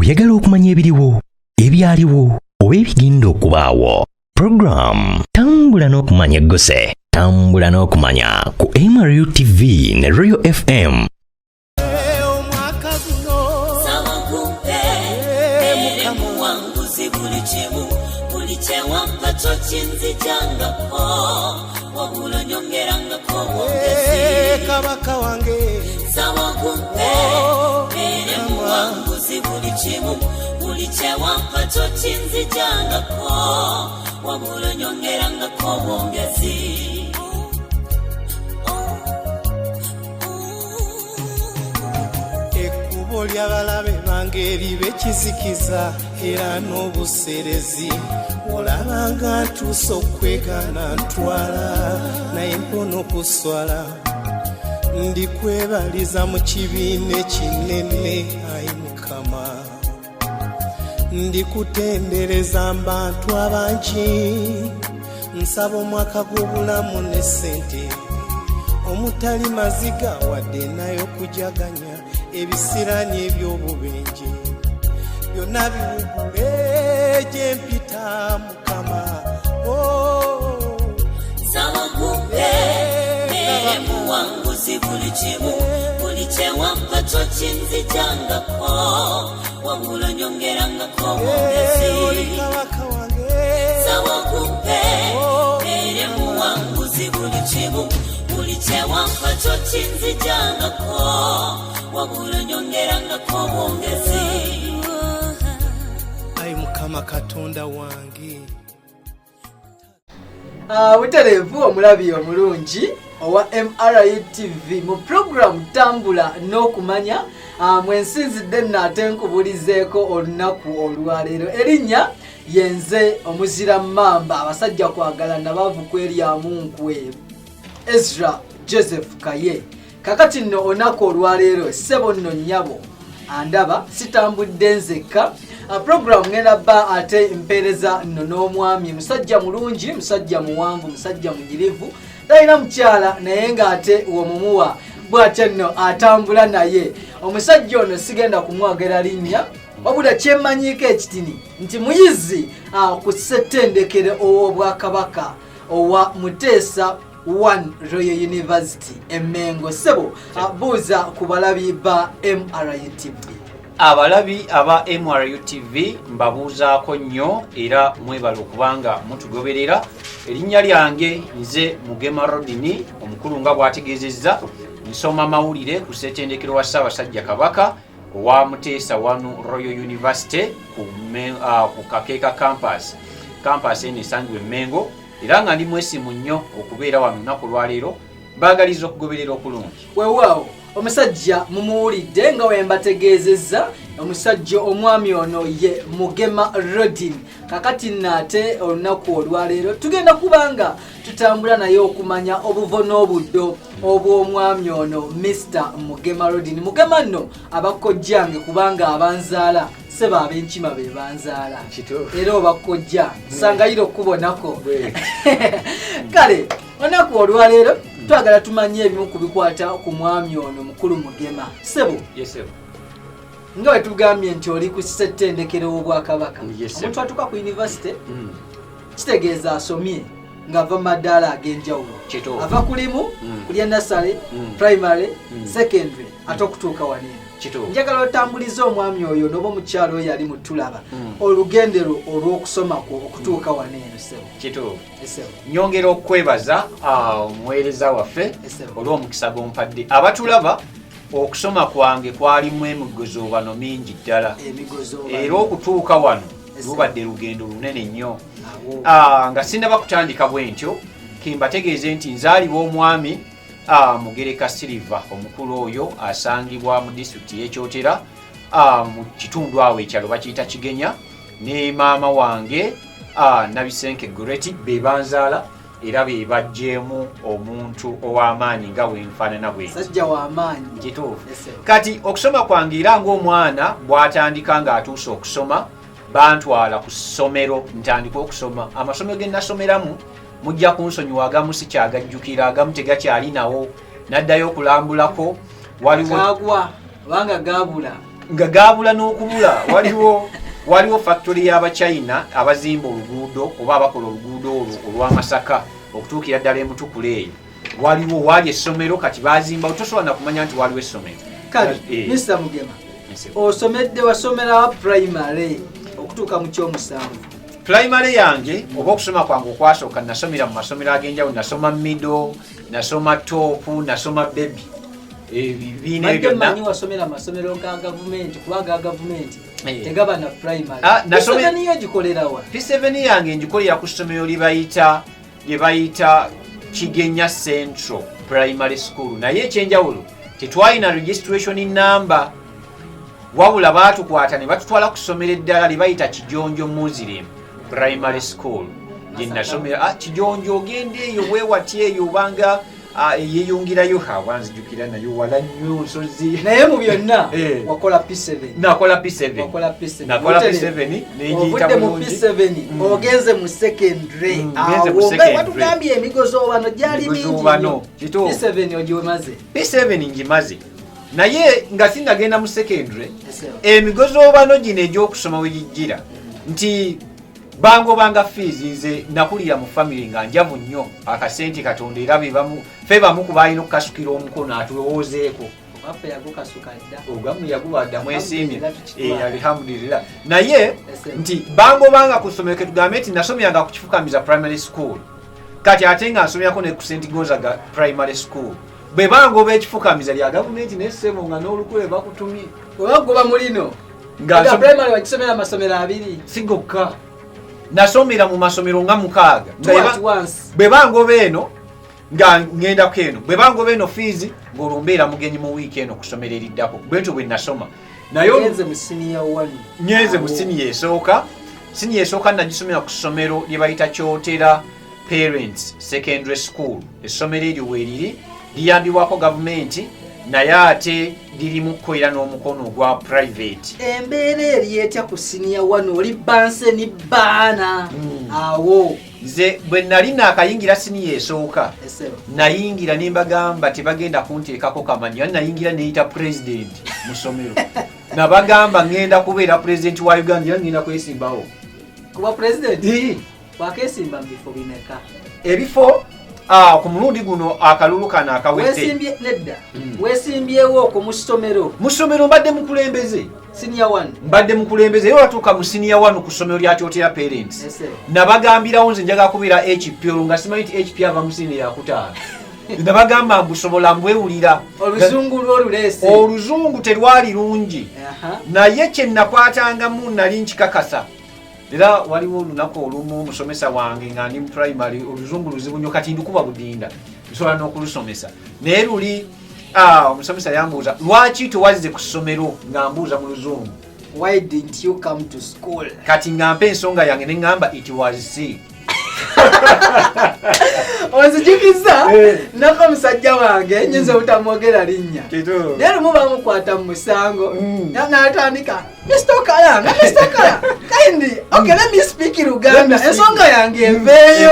Oyagala okumanya ebiriwo, ebyaliwo oba ebigenda okubaawo? Program Tambula n'Okumanya egguse. Tambula n'Okumanya ku MRU TV ne Royal FM. Omwaka guno. Saba kumpe ere muwanguzi, buli kimu, buli kyewampa tokinzijangako, wabula onyongerangako bwongezi. Kabaka wange. Saba kumpe ere muwanguzi, buli kimu, buli kyewampa tokinzijangako, wabula onyongerangako bwongezi. Ekkubo ly'abalabe bange libe kizikiza era n'obuseerezi. Olabanga ntuuse okwegaana, ntwala naye mpona okuswala. Ndikwebaliza mu kibiina ekinene, ayi Mukama. Ndikutendereza mu bantu abangi. Nsaba omwaka gw'obulamu ne ssente omutali maziga wadde naye okujaganya. Ebisirani eby'obubenje byonna biwugule gye mpita, Mukama. Oh. Saba kumpe ere muwanguzi, buli kimu, buli kyewampa tokinzijangako, wabula onyongerangako bwongezi. Oli kabaka wange. Saba kumpe ere muwanguzi, buli kimu, buli kyewampa tokinzijangako, wabula onyongerangako bwongezi. Ayi Mukama Katonda wange. Butereevu omulabi omulungi owa MRU TV mu puroguramu Tambula n'Okumanya. Mwensinzidde nno ate nkubulizeeko olunaku olwaleero. Erinnya yenze omuzira mamba, abasajja kwagala nabaavu kweryamu nkwe, Ezra Joseph Kaye. Kakati nno olunaku olwaleero, ssebo nno nnyabo andaba, sitambudde nzekka. Program ngenda bba ate mpeereza nno n'omwami, musajja mulungi, musajja muwanvu, musajja munyirivu, talina mukyala naye ng'ate womumuwa bw'atyo nno atambula naye. Omusajja ono sigenda kumwogera linnya, wabula kyemmanyiiko ekitini nti muyizi ku ssettendekero ow'obwakabaka owa Muteesa One Royal University Emmengo. Ssebo, buuza ku balabi ba MRUTV. Abalabi aba MRU TV mbabuuzaako nnyo era mwebala okubanga mutugoberera. Erinnya lyange nze Mugema Rodini. Omukulu nga bw'ategeezezza, nsoma mawulire ku ssettendekero wa Ssaabasajja Kabaka owa Muteesa One Royal University ku Kakeeka Campus. Campus eno esangibwa Emmengo, era nga ndi mwesimu nnyo okubeera wano olunaku olwaleero. Mbaagaliza okugoberera okulungi. Weewaawo, omusajja mumuwulidde nga we mbategeezezza. Omusajja omwami ono ye Mugema Rodin. Kakati nno ate olunaku olwaleero tugenda kuba nga tutambula naye okumanya obuvo n'obuddo obw'omwami ono, Mr Mugema Rodin. Mugema nno abakojjange, kubanga abanzaala seba ab'enkima be banzaala. Era obakojja sangayira okubonako. Kale olunaku olwaleero twagala tumanye ebimu ku bikwata ku mwami ono mukulu Mugema. Sebo, Yes, sir. nga bwe tugambye nti oli ku ssettendekero w'obwakabaka, Yes, sir. omuntu atuuka ku university kitegeeza asomye ng'ava mu madaala ag'enjawulo. Ava kulimu kulya nursery, primary, secondary, ate okutuuka wano eno. Njagala otambulize omwami oyo noba omukyalo oyo ali mutulaba olugendero olw'okusoma kwo okutuuka wano eno, sebo. Esebo. Nyongera okwebaza omuweereza waffe Esebo. olw'omukisa gw'ompadde. Abatulaba, okusoma kwange kwalimu emigozoobano mingi ddala. Emigozo. Era okutuuka wano lubadde lugendo lunene nnyo. Nga sinnaba kutandika bwe ntyo, kimbategeeze nti nzaalibwa omwami Mugereka Silver. Omukulu oyo asangibwa mu disitulikiti y'Ekyotera, mu kitundu awo ekyalo bakiyita Kigenya, ne maama wange Nabisenke Goreti. Be banzaala era be bajjeemu omuntu ow'amaanyi nga bwenfaanana bwe. Sajja w'amaanyi. Kituufu. Esebo. Kati okusoma kwange, era ng'omwana bw'atandika ng'atuuse okusoma, bantwala ku ssomero ntandika okusoma. Amasomero ge nasomeramu mujja kunsonyiwa, agamu sikyagajjukira, agamu tegakyalinawo, naddayo okulambulako waliwo. Gagwa obanga gabula. Nga gabula n'okubula. Waliwo factory y'Abachina abazimba oluguudo oba abakola oluguudo olwo olw'Amasaka okutuukira ddala emutukula eyo. Waliwo waali essomero, kati bazimba, tosobola nakumanya nti waliwo essomero. Kale, Mr Mugema, osomedde, wasomerawa primary okutuuka mu kyomusanvu? Primary yange oba okusoma kwange okwasooka nasomera mu masomero ag'enjawulo. Nasoma middle, nasoma top, nasoma baby, ebibiina ebyo Badde mmanyi byonna. wasomera amasomero ga gavumenti, kuba ga gavumenti tegaba na primary. Ah, P7 yo gikolerawa? P7 yange ngikolera ku ssomero lye bayita Kigenya Central Primary School, naye ekyenjawulo tetwalina registration number, wabula baatukwata ne batutwala ku ssomero eddala lye bayita Kijonjo Muslim Primary School gye nasomera. Kijonjo ogenda eyo bwewati eyo obanga yeyongerayo, wanzijukira nayo wala nnyo nsozi. Naye mu byonna wakola P7? Nakola P7. Wakola P7. Nakola Mutere. P7 nenjiyita Ovudde mu bulungi. P7, ogenze mu secondary. Ngenze mu Awo nga secondary. watugambye emigozoobano gyali mingi Emigozoobano, nnyo. kituufu. P7 ogimaze? P7 ngimaze, naye nga sinagenda mu secondary, Esebo. emigozoobano gino egy'okusoma we gijjira nti bangobanga fees. Nze nakulira mu family nga njavu nnyo, akasente Katonda era bebamu fe bamu ku balina okukasukira omukono atulowoozeeko. Waffe yagukasuka dda. Ogamu yaguba mwesiimye. Alhamdulillah, tukitwala. Alhamdulillah, naye Esebo. nti bangobanga ku ssomero, ketugambe nti nasomeranga ku Kifukamiza Primary School, kati ate nga nsomerako ne ku St Gonzaga Primary School. Bwe bangoba ekifukamiza lya gavumenti nessebo nga n'olukule bakutumye. Webagoba mulino Nga nga primary wagisomera amasomero abiri? Sigokka, nasomera mu masomero nga mukaaga. Two at once. Bwe bangoba eno nga ŋŋendako eno, bwe bangoba eno fees ng'olwo mbeera mugenyi mu wiiki eno kusomero eriddako. Bwentyo bwe nasoma, naye Ogenze mu senior one. Nyenze mu Awo. siniya esooka. Siniya esooka nagisomera ku ssomero lye bayita Kyotera Parents Secondary School. Essomero eryo weeriri liyambibwako gavumenti, naye ate lirimuko era n'omukono ogwa private. Embeera eri etya ku senior one? Oli banseni baana awo? Nze bwe nali naakayingira siniya esooka, Esebo. nayingira ne mbagamba tebagenda kunteekako kamanyi, ani nayingira neyita president mu ssomero. Nabagamba ŋŋenda kubeera pulezidenti wa Uganda era ŋŋenda kwesimbawo. Kuba president? Eh. Wakesimba mu bifo bimeka? Ebifo, ku mulundi guno akalulu kano akawedde. Wesimbye nedda? Wesimbyewo okwo mu ssomero? Mu ssomero mbadde mukulembeze. Senior one? Mbadde mukulembeze, era watuuka mu senior one ku ssomero lya Kyotera Parents, Esebo. nabagambirawo nze njagala kubeera HP, olwo nga simanyi nti HP ava mu siniya yakutaano. Nabagamba mbusobola mbwewulira. Oluzungu lwoluleese? Oluzungu terwali lungi, naye kye nakwatangamu nali nkikakasa. Era waliwo olunaku olumu omusomesa wange nga ndi mu primary, oluzungu luzibu nnyo, kati ndukuba budinda nsobola n'okulusomesa, naye luli omusomesa yambuuza lwaki tewazze ku ssomero, nga mbuuza mu luzungu. Why didn't you come to school? Kati nga mpa ensonga yange neŋŋamba it was sick. Onzijukiza Eh. nako musajja wange, nyinza obutamwogera linnya, naye lumu bamukwata mu musango. N'atandika, "Mr Okalanga, Mr Okalanga, kindly, okay, let me speak Let me Luganda, speak. ensonga yange enveeyo."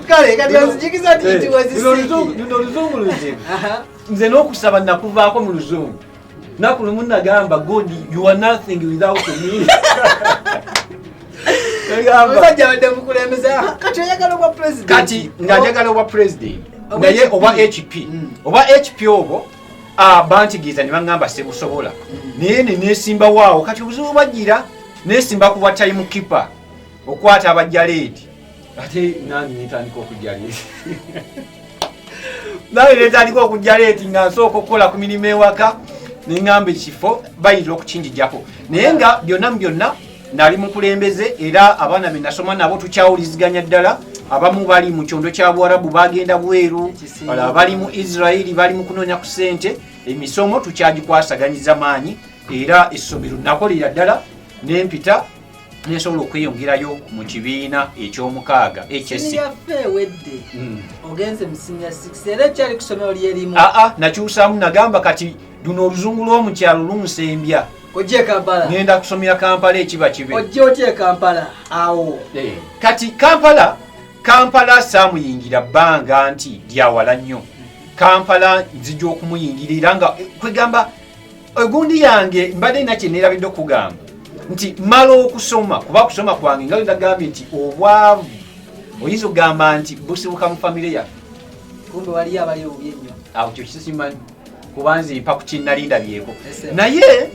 Kale kati onzijukiza nti it was sick. Luno oluzungu luzibu. Aha. Nze n'okusaba nakuvaako mu luzungu. Naku lumu nagamba, "God, you are nothing without me." Nagamba, Omusajja abadde mukulembeze. Aha, kati oyagala obwa president? Kati nga njagala obwa president. Obwa Naye HP. oba HP, oba HP obwo bantigiiza ne baŋŋamba sebusobola, naye ne neesimbawaawo. Kati obuzibu bwajjira neesimba ku bwa time keeper, okwata abajjaleeti, ate nange netandika okujja late, nange netandika okujja late nga nsooka okukola ku mirimu ewaka, neŋŋamba ekifo bayinza okukinjijjako. Naye nga byonna mu byonna nali mukulembeze, era abaana be nasoma nabo tukyawuliziganya ddala. Abamu bali mu kyondo kya Buwarabu, bagenda bweru. Ekisinga. Balala bali mu Israiri, bali mu kunoonya ku ssente. Emisomo tukyagikwasaganyiriza maanyi, era essomero nakolera ddala nempita nensobola okweyongerayo mu kibiina ekyomukaaga, HSC. Siniya fe ewedde, ogenze mu senior 6, era ekyali ku ssomero lyerimu? Aa, nakyusaamu, nagamba kati luno oluzungu lw'omukyalo lumusembya. Ojja e Kampala? Ngenda kusomera Kampala, ekiba kibe. Ojja otya e Kampala awo? Kati Kampala saamuyingira bbanga nti lyawala nnyo. Kampala nzija okumuyingira era nga kwegamba Egundi yange mbadde nina kyeneerabidde okugamba nti mala okusoma, kuba kusoma kwange nga ndagambye nti obwavu oyinza okugamba nti busibuka mu famire yaffe. Kumbe waliyo abali obubi ennyo. Awo kyo kisimanyi kuba nze mpa ku kinnalindabyeko, naye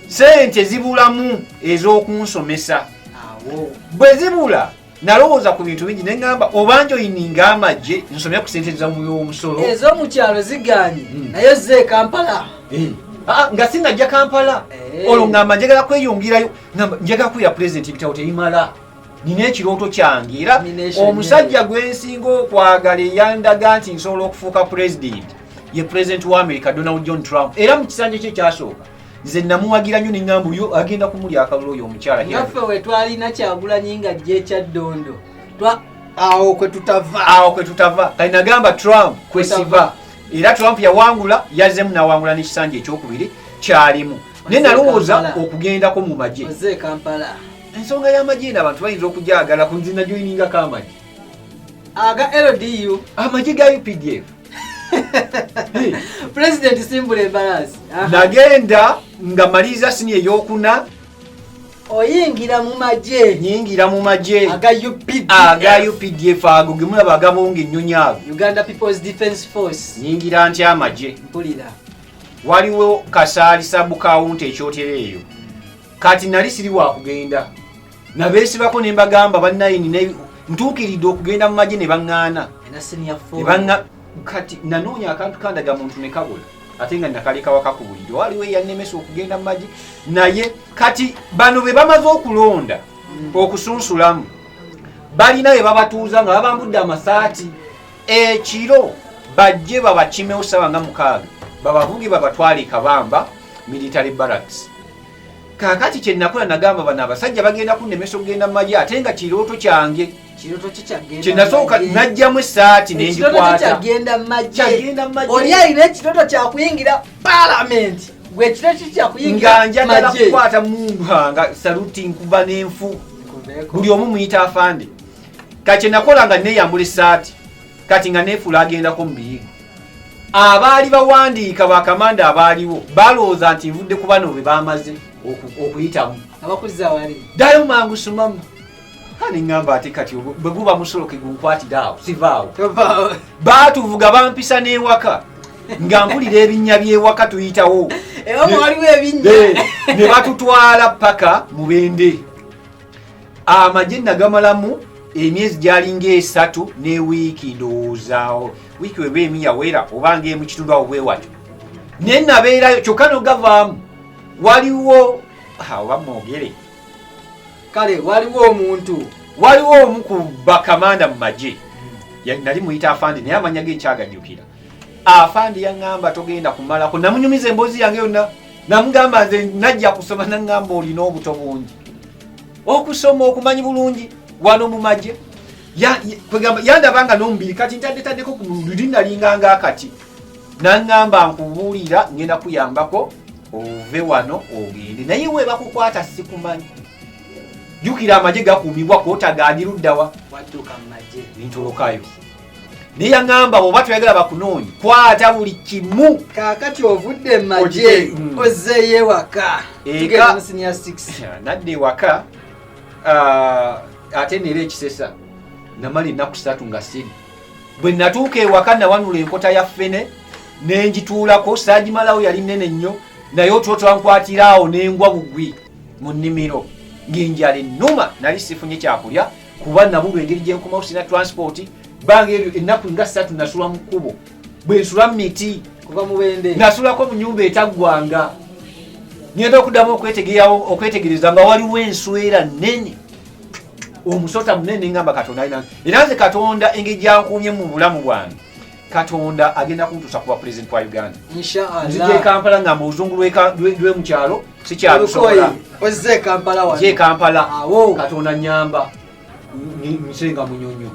sente zibulamu ez'okunsomesa. Bwe zibula nalowooza ku bintu bingi neŋŋamba oba njoyininga amagye nsomye ku sente z'omusolo ez'omukyalo ziganye, naye zze e Kampala. Nga sinajja Kampala, olwo ŋŋamba njagala kweyongerayo, ŋŋamba njagala kubeera pulezidenti, ebitabo tebimala, nina ekirooto kyange. Era omusajja gwe nsinga okwagala eyandaga nti nsobola okufuuka pulezidenti ye pulezidenti wa America, Donald John Trump. Era mu kisanja kye ekyasooka nze namuwagira nnyo, neŋŋamba oyo agenda kumulya akalulu oyo omukyala. Naffe we twalina Kyagulanyi nga ajja ekyaddondo, awo kwe tutava. Awo kwe tutava. Kati nagamba Trump kwesiva, era Trump yawangula, yazzemu nawangula n'ekisanja ekyokubiri kyalimu, naye nalowooza okugendako mu magye. Ozze e Kampala. Ensonga y'amagye eno abantu bayinza okugyagala ku nze najoyiningako amagye aga LDU, amagye ga UPDF. President simbula embalaasi. Nagenda nga maliriza siniya eyokuna. Oyingira mu magye. Nyingira mu magye aga UPDF. Aga UPDF ago gemulaba agabonga ennyonyi ago. Uganda People's Defence Force. Nyingira ntya amagye? Mpulira. Waliwo Kasaali sub county ekyotera eyo. Kati nali siri wakugenda, nabeesibako ne mbagamba bannayini ntuukiridde okugenda mu magye ne baŋŋaana. Ena senior four. Ne baŋŋa kati nanoonya akantu kandaga muntu ne kabula, ate nga nakaleka waka ku buliri. Waliwo eyannemesa okugenda mu magye, naye kati bano be bamaze okulonda okusunsulamu balina be babatuuza nga babambudde amasaati ekiro, bajje babakimewo ssaawa nga 6, babavuge babatwale e Kabamba military barracks. Kaakati kye nakola, nagamba bano abasajja bagenda kunnemesa okugenda mu magye, ate nga kirooto kyange. Kirooto kyo kyagenda Kye nasooka mu magye. Najjamu essaati Ekirooto kyo nengikwata. kyagenda mu magye. Kyagenda mu magye. Oli alina ekirooto kyakuyingira paalamenti, gwe ekirooto kyo kyakuyingira Nga njagala magye. kukwata mundu nga saluti nkuba n'enfu. Nkuveeko. Buli omu muyita afande. Kati kye nakola nga neeyambula essaati, kati nga neefuula agendako mu biyigo. Abaali bawandiika bakamanda abaaliwo balowooza nti nvudde ku bano be bamaze okuyitamu. Abakuzza wali. Ddayo mangu sumamu. Kale ŋŋamba ate kati bwe guba musolo ke gunkwatira awo sivaawo. Tovaawo. Baatuvuga bampisa n'ewaka nga mpulira ebinnya by'ewaka tuyitawo. Ewamu waliwo ebinnya. Ne batutwala paka Mubende. Amagye nagamalamu emyezi gyalinga 3 ne wiiki, ndowoozaawo wiiki weba emu yawera oba ng'emu kitundu awo bwe watyo, naye nabeerayo kyokka nogavaamu waliwo oba mwogere. Kale waliwo omuntu. Waliwo omu ku bakamanda mu magye, nali muyita afandi naye amanya ge nkyagajjukira. Afandi yaŋŋamba togenda kumalako, namunyumiza emboozi yange yonna, namugamba nze najja kusoma, naŋŋamba olina obuto bungi okusoma okumanyi bulungi wano mu magye. Kwegamba yandaba nga n'omubiri kati ntadde taddeko ku luli nalinganga akati, naŋŋamba nkubuulira ngenda kuyambako ove wano ogende, naye we bakukwata sikumanyi, jjukira amagye gakuumibwa kwotagaani luddawa. Wadduka mu magye. Ntolokayo, naye yaŋŋamba bw'oba toyagala bakunoonye kwata buli kimu. Kaakati ovudde mu magye, ozzeeyo ewaka. Eka. Tugenda mu senior 6. Nadda ewaka, ate neera ekisesa namala ennaku 3 nga siri. Bwe natuuka ewaka nawanula enkota ya ffene nenjituulako, saagimalawo yali nnene nnyo, naye otulo twankwatira awo nengwa bugwi mu nnimiro ng'enjala ennuma. Nali sifunye kyakulya kuba nabulwa engeri gye nkomawo, sina transport. Banga eryo ennaku nga 3 nasula mu kkubo, bwe nsula mu miti. Kuva Mubende. Nasulako mu nyumba etaggwanga. Ngenda okuddamu okwetegereza nga waliwo enswera nnene, omusota munene, ngamba Katonda alina. Era nze Katonda engeri gyankuumye mu bulamu bwange, Katonda agenda kuntuusa kuba pulezidenti wa Uganda. Inshallah. Nzija e Kampala nga mu luzungu lwe mu kyalo sikyalusobola. Olukoye, ozze e Kampala wano. Nzija e Kampala. Awo. Katonda nnyamba. Nsenga Munyonyo.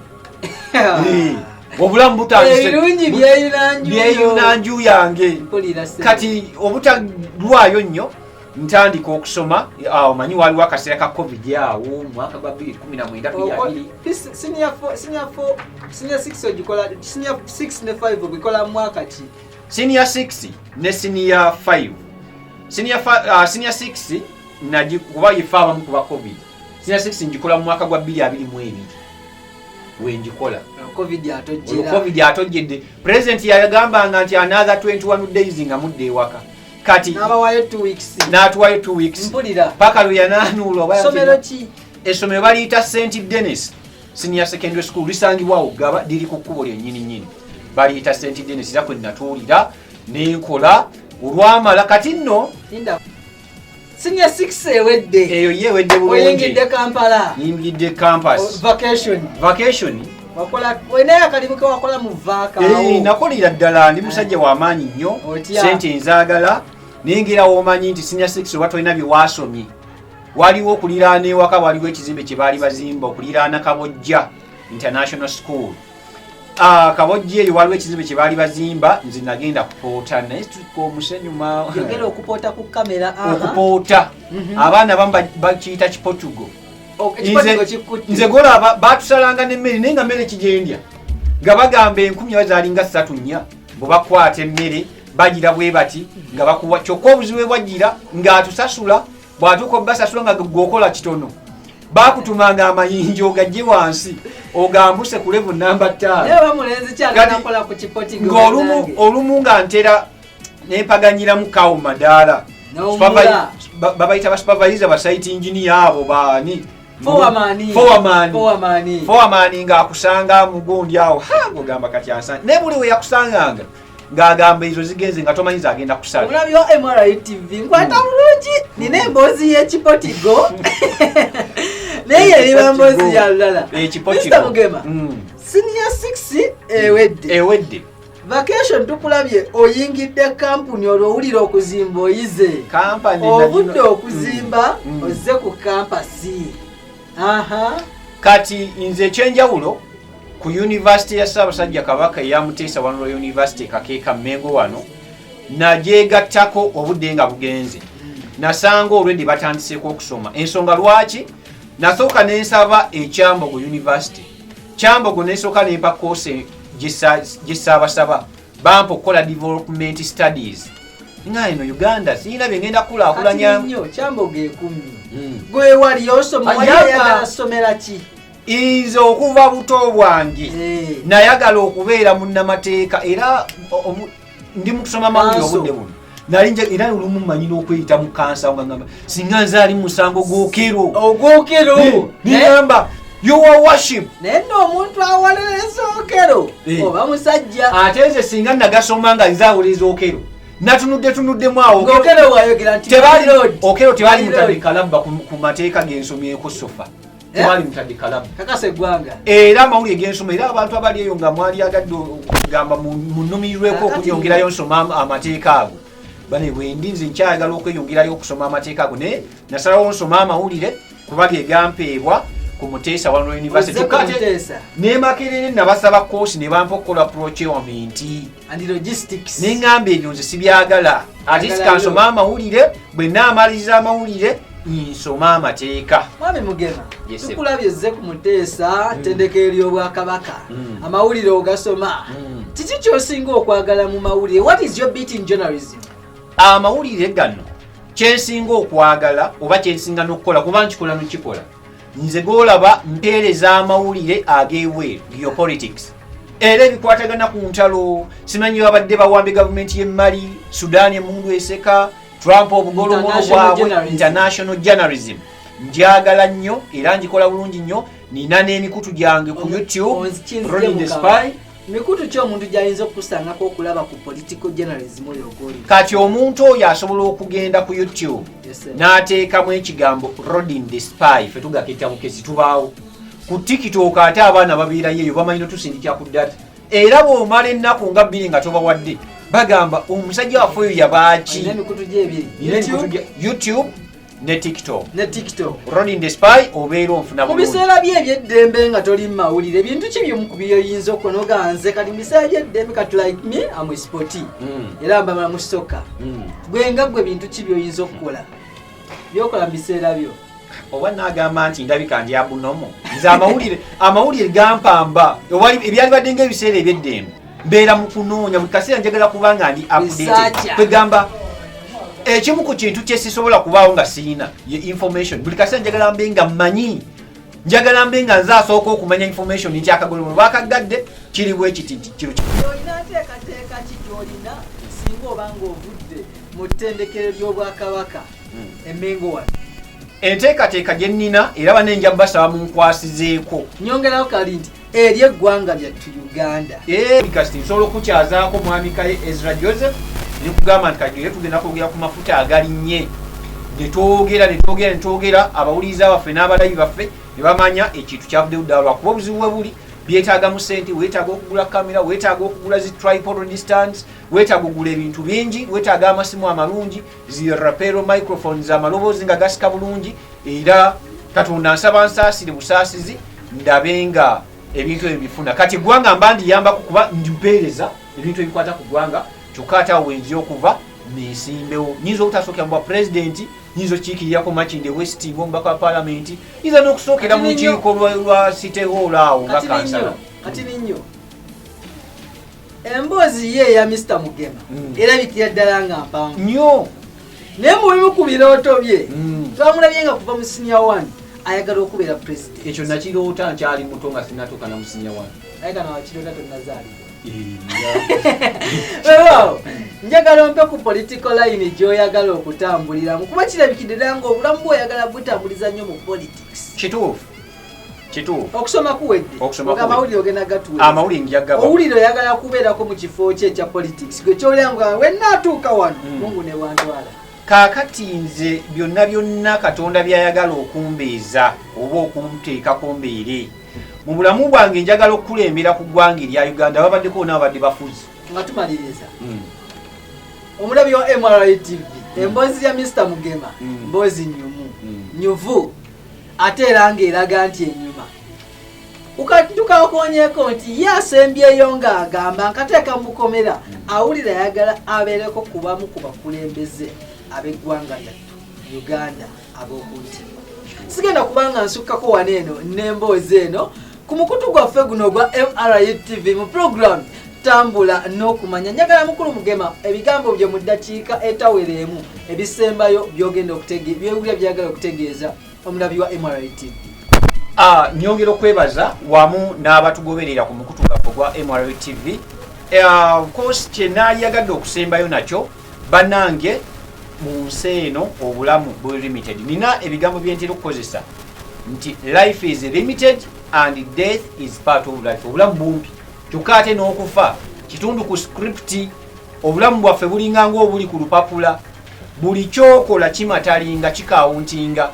Obulamu butandise. Ebirungi byeyuna nju. Byeyuna nju yange. Mpulira ssebo. Kati obutalwayo nnyo ntandika okusoma. Awo manyi waliwo akaseera ka COVID awo mu mwaka gwa bbiri kumi na mwenda, bbiri abiri. Senior four, senior four, senior six ogikola, senior 6 ne 5 ogikola mu mwaka ki? Senior 6 ne senior 5. Senior 6 kuba ife abamu kuba COVID, senior 6 ngikola mu mwaka gwa 2022 wengikola. COVID atojjera. COVID atojjedde. President yagambanga nti another 21 days nga mudde ewaka. Kati n'abawayo 2 weeks. N'atuwayo 2 weeks. Mpulira. Paka lwe yananuula oba Somero ki? Essomero baliyita St Denis Senior Secondary School, lisangibwawo Gaba, liri ku kkubo lyennyini nnyini. Baliyita St Denis, era kwe natuulira nenkola olwamala. Kati nno Linda. Senior 6 ewedde. Eyo ye ewedde bulungi. Oyingidde Kampala. Nyingidde campus. Vacation. Vacation. Wakola olinayo akalimu ke wakola mu vaaka awo? Nakolera ddala, ndi musajja w'amaanyi nnyo. Otya? Sente nzaagala, naye ngera womanyi nti senior 6 oba tolina bye waasomye, waliwo okuliraana ewaka, waliwo ekizimbe kye baali bazimba okuliraana Kabojja International School. Kabojja eyo waliwo ekizimbe kye baali bazimba, nze nagenda kupoota, naye tuka omusenyu ma Yogera okupoota ku kamera, aha. Okupoota, abaana abamu bakiyita kipotugo. Ekipotugo kikutte. Nze golaba batusalanga n'emmere, naye nga mmere kigyendya, nga bagamba 1000 oba zaalinga 3 4, bwe bakwata emmere bagira bwe bati nga bakuwa. Kyokka obuzibu bwe bwagira ng'atusasula, bw'atuuka obbasasula nga gwokola kitono, bakutumanga amayinja ogajje wansi ogambuse ku level namba 5. Naye oba mulenzi ki Kati atanakola ku kipotigo? Ng'olumu Bannange? olumu nga ntera nempaganyiramu kawo madaala. N'owummula. Babayita basupervisor, ba site engineer, abo baani? Foreman. Foreman. Foreman. Foreman ng'akusanga mugundi awo, ha, ng'ogamba kati asanga, naye buli we yakusanganga ng'agamba ezo zigenze, nga tomanyi zagenda kusala. Omulabi wa MRU TV, nkwata bulungi, nina emboozi y'ekipotigo, naye eriba mboozi ya lulala. Ekipotigo. Mr. Mugema, senior 6 ewedde. Ewedde. Vacation tukulabye oyingidde kampuni, olwo owulira okuzimba oyize. Kampani Obudde okuzimba, ozze ku kampasi. Aha. Kati nze ekyenjawulo ku yunivasite ya Ssaabasajja Kabaka eya Muteesa One Royal University Kakeeka Mmengo wano, nagyegattako obudde nga bugenze, nasanga olwedde batandiseeko okusoma. Ensonga lwaki nasooka nensaba ekyambogo University, Kyambogo nesooka nempa koose gyesaabasaba, bampa okukola development studies, nga eno Uganda siyina byengenda kukulaakulanya. Kati nnyo Kyambogo ekumi. Gwe wali osoma, wali Ayamba. oyagala somera ki? Nze okuva buto bwange nayagala okubeera munnamateeka, era ndi mu kusoma mawulire. Kanso. Obudde buno nali era olumu mmanyi n'okweyita mu kansa, nga ngamba singa nze ali mu musango gw'Okero. Ogwokero. Ningamba your worship. Naye nno omuntu awolereza Okero oba musajja. Ate nze singa nagasoma nga nze awuliriza Okero, natunudde tunuddemu awo. Ng'Okero bw'ayogera nti Tebali my lord, Okero tebali my mutadde lord. kalabba ku mateeka gensomyeko sofa, tebali mutadde kalabba. Kakasa eggwanga. Era amawulire gensoma, era abantu abali eyo nga mwali agadde okugamba munumirirweko Kakati okunyongerayo nsoma amateeka ago, bane bwendi nze nkyayagala okweyongerayo okusoma amateeka ago, naye nasalawo nsoma amawulire kuba ge gampeebwa ku Muteesa One Royal University. Ozze ku Kyokka ate Muteesa. ne Makerere nabasaba koosi ne bampa okukola procurement And logistics. Neŋŋamba ebyo nze sibyagala, ate Njagala sikansoma yo. amawulire, bwe naamaliriza amawulire nsoma amateeka. Mwami Mugema, Yes, sir. tukulabye ozze ku Muteesa, ttendekero ly'Obwakabaka, amawulire ogasoma. Kiki ky'osinga okwagala mu mawulire? What is your beat in journalism? Amawulire gano kyensinga okwagala oba kyensinga n'okukola, kuba nkikola nokikola, nze gwolaba mpeereza amawulire ag'ebweru, geopolitics, era ebikwatagana ku ntalo. Simanyi babadde bawambye gavumenti y'emmali Sudan, emundu eseka Trump, obugolomolo International bwabwe. journalism. International journalism njagala nnyo era njikola bulungi nnyo. Nina n'emikutu gyange ku YouTube, Rolling the Spy. Mikutu ki omuntu gy'ayinza okukusangako okulaba ku political journalism oyo ogwoli? Kati omuntu oyo asobola okugenda ku YouTube Yes, sir. n'ateekamu ekigambo Rodin the Spy, fe tugaketta bukesi tubaawo. Ku TikTok ate abaana babeerayo eyo, bamanyi notusindikira ku data, era bw'omala ennaku nga 2 nga tobawadde, bagamba omusajja waffe oyo yabaaki. Olina emikutu gyebiri? Nina emikutu YouTube ne TikTok. Ne TikTok. Rodin the Spy, obeera onfuna Mu bulungi. biseera bye ebyeddembe nga toli mu mawulire, ebintu ki byemu ku byoyinza okunoga? Nze kati mu biseera byeddembe, kati like me, am a sporty, era mbamala mu soka. Gwe nga gwe, bintu ki byoyinza okukola byokola mu biseera byo? Oba nagamba nti ndabika ndi abunomo, nze amawulire gampamba. Ebyali badde ngaebiseera ebyeddembe, mbeera mu kunoonya buli kaseera, njagala kuba nga ndi updated. Researcher. Kwegamba Ekimu ku kintu kye sisobola kubaawo nga siyina ye information. Buli kaseera njagala mbe nga mmanyi, njagala mbe nga nze asooka okumanya information nti akagololo bakaggadde kiri bwe kiti nti kiro. Olina nteekateeka ki gy'olina singa oba ng'ovudde mu ttendekero ly'Obwakabaka Emmengo wano? Enteekateeka gye nnina, era banne nja basaba munkwasizeeko. Nyongerawo kali nti eri eggwanga lyattu Uganda. Kasiti nsobola okukyazaako mwami Kaye Ezra Joseph nekugamba nti kati tugenda kwogera ku mafuta agalinnye, netwogera netwogera netwogera, abawuliriza baffe n'abalabi baffe ne bamanya ekintu kyavuddewo ddala, lwakuba obuzibu bwe buli byetaagamu sente. Weetaaga okugula kamera, weetaaga okugula zi tripod stands, weetaaga okugula ebintu bingi, weetaaga amasimu amalungi, zi lapel microphones, amaloboozi nga gasika bulungi. Era Katonda nsaba nsaasire busaasizi ndabe nga ebintu ebyo bifuna. Kati eggwanga mba ndiyambako kuba ndimpeereza ebintu ebikwata ku ggwanga, kyokka ate awo wenzija okuva nesimbewo. Nyinza obutasookera mu bwa pulezidenti, nyinza okukiikirirako Makindye West ng'omubaka wa paalamenti, nyinza n'okusookera mu lukiiko lwa City Hall awo nga kansala. Kati ninnyo emboozi ye eya Mr Mugema erabikira ddala nga mpanvu nnyo, naye mu bimu ku birooto bye twamulabye nga kuva mu senior one ayagala okubeera pulezidenti. Ekyo nakiroota nkyali muto nga sinatuuka na mu senior one. Aye kano wakiroota tonnazaalibwa. Weewaawo, njagala ompe ku political line gy'oyagala okutambuliramu, kuba kirabikidde ddala nga obulamu bw'oyagala butambuliza nnyo mu politics. Kituufu, kituufu. Okusoma kuwedde. Okusoma Oga kuwedde. amawulire ogenda gatuweereza. Amawulire njagaba. Owulire oyagala kubeerako mu kifo ki ekya politics, gwe kyolira nga wennaatuuka wano Mungu ne wantwala? Kaakati nze byonna byonna Katonda byayagala okumbeeza oba okunteekako mbeere mu bulamu bwange, njagala okukulembera ku ggwanga erya Uganda. Babaddeko bona babadde bafuzi. Nga tumaliriza, omulabi wa MRI TV, emboozi ya Mr Mugema mboozi nyumu, nyuvu, ate era ng'eraga nti enyuma. Tukakonyeko nti ye asembyeyo ng'agamba nkateeka mukomera, awulira ayagala abeereko kubamu ku bakulembeze ab'eggwanga lyattu Uganda ab'oku ntikko. Sigenda kubanga nsukkako wano eno n'emboozi eno ku mukutu gwaffe guno ogwa MRU TV mu program Tambula n'Okumanya. Njagala mukulu Mugema ebigambo byo mu ddakiika etawera emu ebisembayo byogenda byewulira byagala okutegeeza omulabi wa MRU TV. Ah, nyongera okwebaza wamu n'abatugoberera ku mukutu gwaffe ogwa MRU TV. Of course kyenayagadde okusembayo nakyo, bannange, mu nsi eno obulamu buli limited. Nina ebigambo byentera okukozesa nti life is limited and death is part of life. Obulamu bumpi, kyokka ate n'okufa kitundu ku script. Obulamu bwaffe bulinga ngaobuli ku lupapula, buli kyokola kimatalinga, kikawuntinga.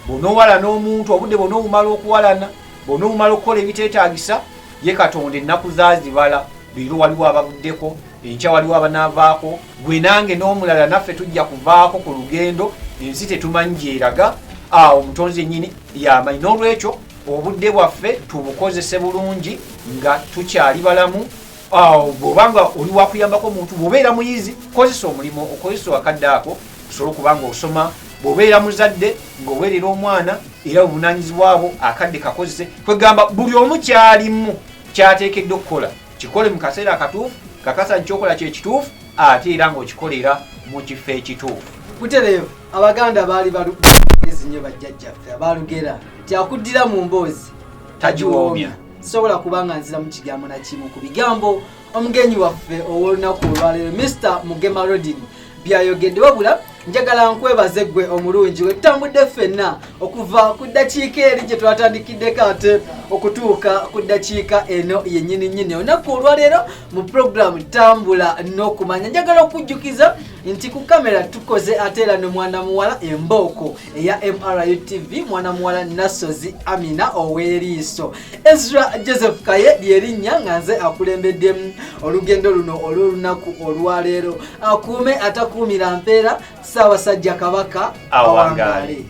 Bw'onoowalana omuntu, obudde bwonna obumala okuwalana, bwonna obumala okukola ebiteetaagisa, ye Katonda ennaku zaazibala. Leero waliwo abavuddeko, enkya waliwo abanaavaako. Gwe nange n'omulala naffe tujja kuvaako ku lugendo. Ensi tetumanyi gyeraga, awo omutonzi yennyini yamanyi. N'olwekyo obudde bwaffe tubukozese bulungi nga tukyali balamu. Awo bw'obanga oli wakuyambako omuntu, bw'obeera muyizi, kozesa omulimu, okozesa akadde ako osobola okuba nga osoma. Bw'obeera muzadde ng'oweerera omwana, era obuvunanyizibwa bwo akadde kakozese. Kwegamba buli omu kyalimu kyateekeddwa okukola kikole mu kaseera akatuufu, kakasa nkyokola kyekituufu, ate era ng'okikolera mu kifo ekituufu. Butereevu, Abaganda baali balugezi nnyo, bajjajjaffe abalugera nti akuddira mu mboozi tagiwoomya. Sobola kubanga nzira mu kigambo na kimu ku bigambo omugenyi waffe ow'olunaku olwaleero Mr Mugema Rodin byayogedde, wabula njagala nkwebaze gwe omulungi we tutambudde ffenna okuva ku ddakiika eri gye twatandikiddeko ate okutuuka ku ddakiika eno yennyini nnyini olunaku olwaleero mu puroguramu Tambula n'Okumanya. Njagala okujjukiza nti ku kamera tukoze ate era nomwana muwala embooko eya MRU TV, mwana muwala Nasozi Amina ow'eriiso. Ezra Joseph Kaye lyerinnya, nga nze akulembeddemu olugendo luno olw'olunaku olwaleero. Akuume atakuumira mpeera, Ssaabasajja Kabaka awangaale.